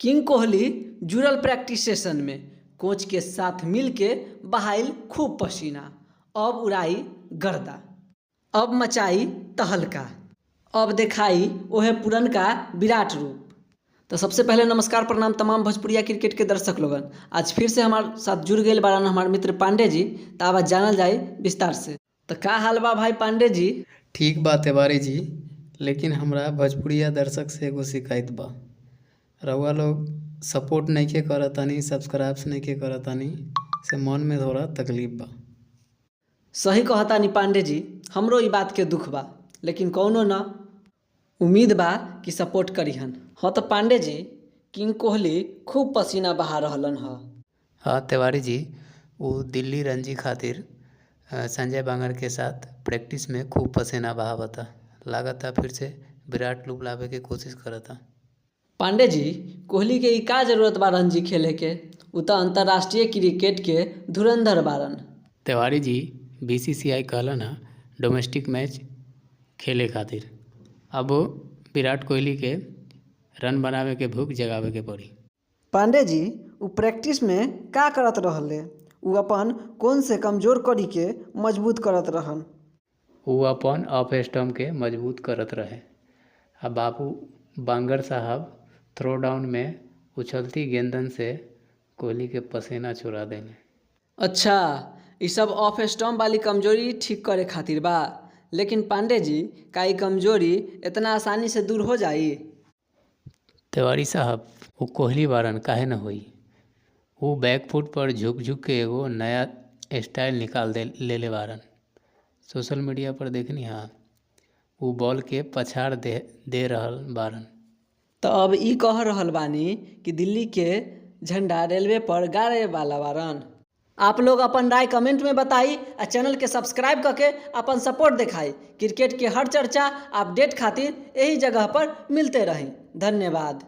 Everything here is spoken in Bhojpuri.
किंग कोहली जुड़ल प्रैक्टिस सेशन में कोच के साथ मिलके बहाइल खूब पसीना। अब उड़ाई गर्दा, अब मचाई तहलका, अब देखाई ओहे पुरनका विराट रूप। तो सबसे पहले नमस्कार, प्रणाम तमाम भोजपुरिया क्रिकेट के दर्शक लोगन। आज फिर से हमारे साथ जुड़ गए बारन हमारे मित्र पांडे जी। तो आवाज जानल जाए विस्तार से। तो का हाल बा भाई पांडे जी? ठीक बा तिवारी जी, लेकिन हमरा भोजपुरिया दर्शक से एगो शिकायत बा। रउआ लोग सपोर्ट नइखे करतानी, सब्सक्राइब नइखे करतानी, से मन में थोड़ा तकलीफ बा। सही कहतानी पांडे जी, हमरो ई बात के दुख बा, लेकिन कौनो न, उम्मीद बा कि सपोर्ट करीहन। हाँ तो पांडे जी, किंग कोहली खूब पसीना बहा रहलन ह। हाँ तिवारी जी, वो दिल्ली रणजी खातिर संजय बांगर के साथ प्रैक्टिस में खूब पसीना बहावता। लागता फिर से विराट लूप लावे के कोशिश करता। पांडे जी, कोहली के ई का जरूरत बा रणजी खेले के? उ तो अंतर्राष्ट्रीय क्रिकेट के धुरंधर बारन। तिवारी जी, बीसीसीआई कहलन हा डोमेस्टिक मैच खेले खातिर। अब विराट कोहली के रन बनावे के भूख जगावे के पड़ी। पांडे जी, उ प्रैक्टिस में का करत रहले? उ अपन कौन से कमजोर कड़ी के मजबूत करत रहन? वो अपन ऑफ स्टम्प के मजबूत करत रहे आ बाबू बांगर साहब थ्रो डाउन में उछलती गेंदन से कोहली के पसीना छुड़ा देने। अच्छा, ई सब ऑफ स्टम्प वाली कमजोरी ठीक करे खातिर बा। लेकिन पांडे जी, का ई कमजोरी इतना आसानी से दूर हो जाई? तिवारी साहब, वो कोहली बारन, काहे न होई। वो बैकफुट पर झुक झुक के एगो नया स्टाइल निकाल दे लेले बारन। सोशल मीडिया पर देखनी हाँ, वो बॉल के पछाड़ दे दे रहल बारन। तो अब ई कह रहल बानी कि दिल्ली के झंडा रेलवे पर गाड़े वाला बारन। आप लोग अपन राय कमेंट में बताई आ चैनल के सब्सक्राइब करके अपन सपोर्ट दिखाई। क्रिकेट के हर चर्चा अपडेट खातिर यही जगह पर मिलते रही। धन्यवाद।